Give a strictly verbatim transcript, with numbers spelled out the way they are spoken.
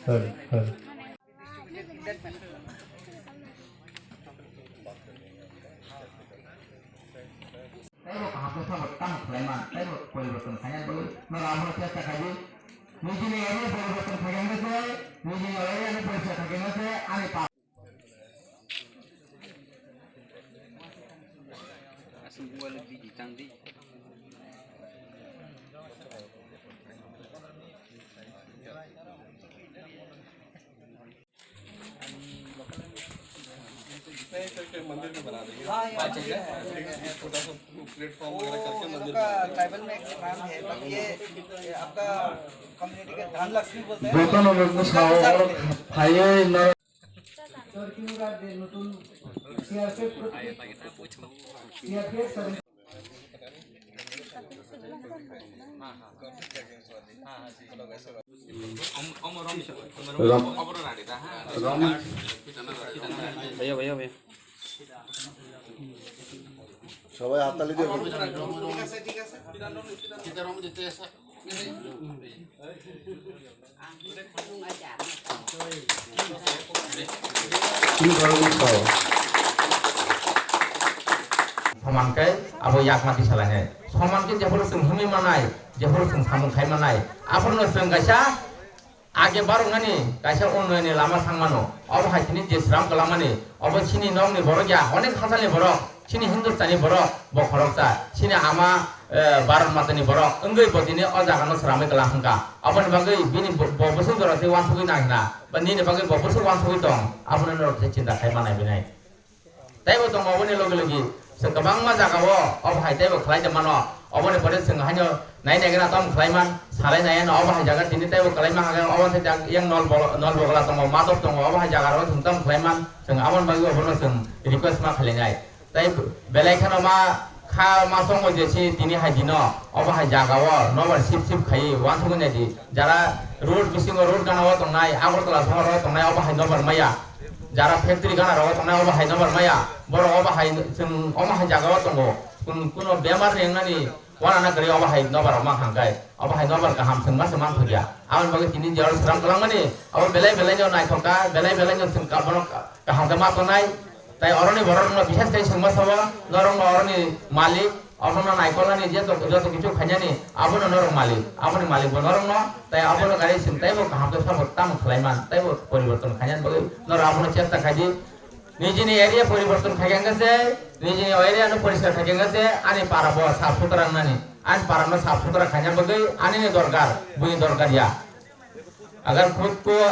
Hal, hal. Taibo kaham khe sabo tamo khlai man, taibo poriborton khaina bagwi norok abono chesta khai di. Nijini area poriborton khaikhe se, nijini area ni porisa khaikhe se, ani pa- Aswk mobile o bidi tang di. नहीं, करके मंदिर भी बना देंगे। हाँ, यहाँ मंदिर है। छोटा सा प्लेटफॉर्म वगैरह करके वो मंदिर उनका बना देंगे। ट्राइबल में एक नाम है, बट ये, ये आपका कम्युनिटी के धन लक्ष्मी बोलते हैं। Jotono nukno sao, oro phaiwi no. Rom-, Rom-, भैया, भैया, भैया। সবাই হাততালি দিয়ে বলুন। Soman khe abo yakma tisa lainai. Soman khe jephuru chwng himwi manai, jephuru chwng samung khai manai, aphuru chwng kaisa age baroknani kaisa unnayonni lama thangmano. Obo hai tini je sram kwlangmani, obo chini nokni borok ya, onek hachalni borok, chini Hindustani borok, bo khoroksa, chini ama, eh, Bharat Matani borok wngwi bo tini o jagano sramwi kwlang hwnkha. Aboni bagwi bini bo, bo bwswk jora tei uansugwi nang hina, ba nini bagwi bo bwswk uansugwi tong, abono norok se chinta khai manai binai. Teibo tongo oboni logi logi, chwng kwbangma jagao obo hai teibo khlai tongmano. Oboni pore chwng haino nai nai gana tamo khlai man, salai nai ano obo hai jaga tini teibo kwlai ma hage, obo se jak yang nol bol-, nol bogla tongo, madop tongo, obo hai jaga rok chwng tamo khlai man, chwng aboni bagwi obono chwng request ma khlai nai. Tei belai kheno ma kha ma chongo je si tini hai dino, obo hai jaga o nobar sip sip khai uansugwi nai di. Jara road bisingo road gana o tongnai, Agartala sohor o tongnai, obo hai nobar maya. Jara factory gana rogo tongnai obo hai nobar maya, borok obo hai chwng omo hai jaga o tongo, kun-, kuno bemar ni wngnani uanana kwrwi obo hai nobar rok ma hangkai, obo hai nobar kaham chwng ma se man thokya. Aboni bagwi tini jora sram kwlangmani abo belai belai no naithok kha, belai belai no chwng ka-, bono kaham khe ma tongnai, tai oroni borok rokno bises khe chwng ma sabo, norok no oroni malik, Abono naikolnani je to-, joto kichu khainani, abono norok malik, aboni malik bo norokno, tai abono gari sim, taibo kaham khe sabo tamo khlai man, taibo poriborton khainani bagwi norok abono chesta khai di. Nijini area poriborton khai khe se, nijini area no poriskar khai khe se, ani para bo saf sutra wngnani, ani para no saf sutra khaina bagwi ani ni dorkar, buini dorkar ya. Agar khud ko